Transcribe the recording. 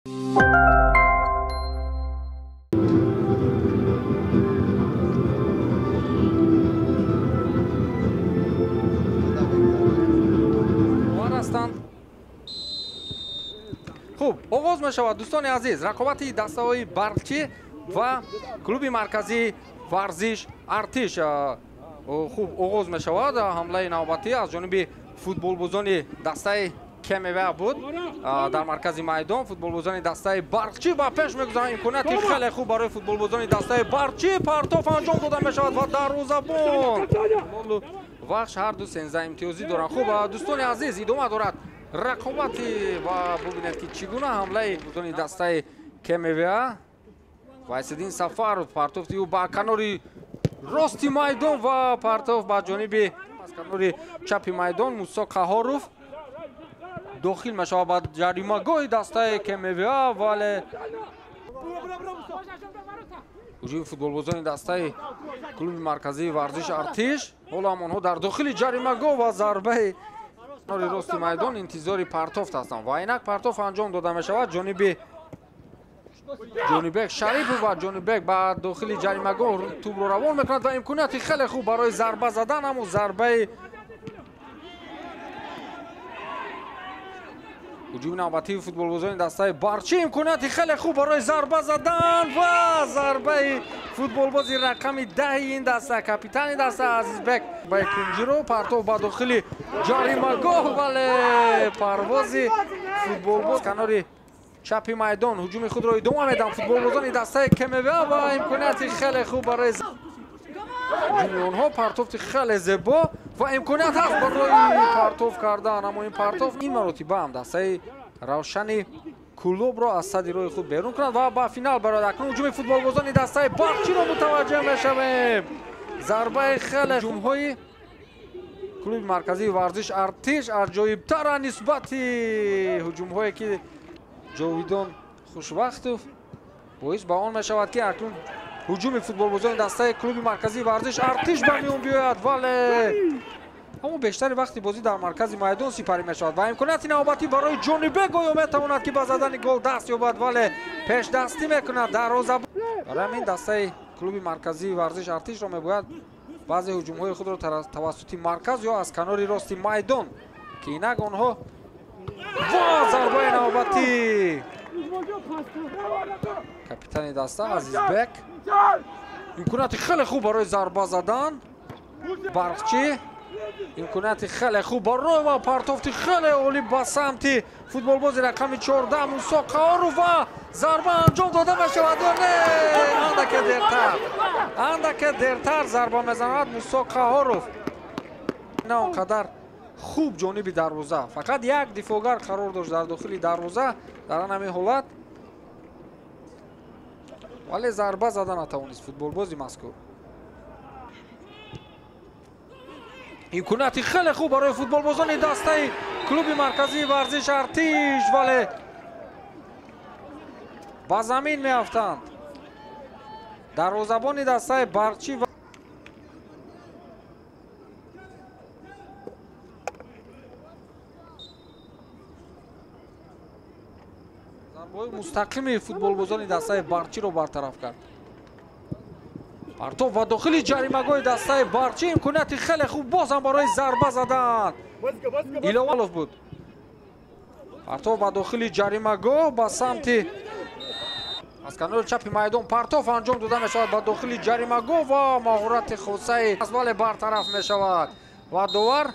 Хуб, оғоз мешавад, дӯстони азиз, рақобати дастаҳои Барқчӣ ва клуби марказии варзиш Артиш. Хуб, оғоз мешавад. Ҳамлаи навбатӣ аз ҷониби футболбозони дастаи КМВ буд. Дар маркази майдон футболбозони дастаи Барқчӣ ба пеш мегузаранд. Имконияти хеле хуб барои футболбозони дастаи Барқчӣ. Партоф анҷом дода мешавад ва дарвозабон Вахш ҳар ду 13 имтиёзӣ доранд. Хуб, дӯстони азиз, идома дорад рақобати ва бубинед, ки чӣ гуна ҳамлаи бозони дастаи КМВ. Вайсиддин Сафаров, партофти ӯ ба канори рости майдон ва партоф ба ҷониби аз канори чапи майдон. Мусо Қаҳоров дохил мешавад ба ҷаримагоҳи дастаи КМВ, вале ҳуҷуми футболбозони дастаи клуби марказии варзиш Артиш. Ҳоло ҳам онҳо дар дохили ҷаримагоҳ ва зарбаи канори рости майдон интизори партофт ҳастанд ва инак партоф анҷом дода мешавад ҷониби Ҷонибек Шарипов ва Ҷонибек ба дохили ҷаримагоҳ тӯбро равон мекунад ва имконияти хеле хуб барои зарба задан, аммо зарбаи ҳуҷуми навбатии футболбозони дастаи Барқчӣ, имконияти хеле хуб барои зарба задан ва зарбаи футболбози рақами 10 ин даста, капитани даста Азизбек Байкунҷиро, партов ба дохили ҷаримагоҳ, вале парвози футболбоз канори чапи майдон. Ҳуҷуми худро идома медиҳанд футболбозони дастаи КМВ ва имконияти хеле хуб барои ҳуҷуми онҳо. Партофти хеле зебо ва имконият ҳаст барои партоф кардан, аммо ин партоф ин маротиба ҳам дастаи Равшани Кулобро аз сади роҳи худ берун кунад ва ба финал барояд. Акнун ҳуҷуми футболбозони дастаи Барқчиро мутаваҷҷеҳ мешавем. Зарбаи хеле ҳуҷумҳои клуби марказии варзиш Артиш аҷоибтара нисбати ҳуҷумҳое ки Ҷовидон Хушвақтов боис ба он мешавад, ки акнун ҳуҷуми футболбозони дастаи клуби марказии варзиш Артиш ба миён биёяд, вале аммо бештари вақти бозӣ дар маркази майдон сипарӣ мешавад ва имконияти навбатӣ барои Ҷонибек, оё метавонад, ки ба задани гол даст ёбад, вале пешдастӣ мекунад дарвоза. Барои ҳамин дастаи клуби марказии варзиш Артишро мебояд баъзе ҳуҷумҳои худро тавассути марказ ё аз канори рости майдон, ки инак онҳо ва зарбаи навбатӣ капитани даста Азизбек, имконияти хеле хуб барои зарба задан. Барқчӣ имконияти хеле хуб барои ва партофти хеле олӣ ба самти футболбози рақами 14 Мусо Қаҳоров ва зарба анҷом дода мешавад ё не? Андаке дертар, андаке дертар зарба мезанад Мусо Қаҳоров, на он қадар хуб ҷониби дарвоза. Фақат як дифоъгар қарор дошт дар дохили дарвоза дар ҳамин ҳолат, вале зарба зада натавонист футболбози мазкур. Имконияти хеле хуб барои футболбозони дастаи клуби марказии варзиш Артиш, вале ба замин меафтанд. Дарвозабони дастаи Барқчӣ зарбаҳои мустақими футболбозони дастаи Барқчиро бартараф кард. Партов ба дохили ҷаримагоҳи дастаи Барқчӣ, имконияти хеле хуб боз ҳам барои зарба задан. Иловалов буд. Партов ба дохили ҷаримагоҳ ба самти аз канори чапи майдон партов анҷом дода мешавад ба дохили ҷаримагоҳ ва маҳорати хосаи, вале бартараф мешавад ва довар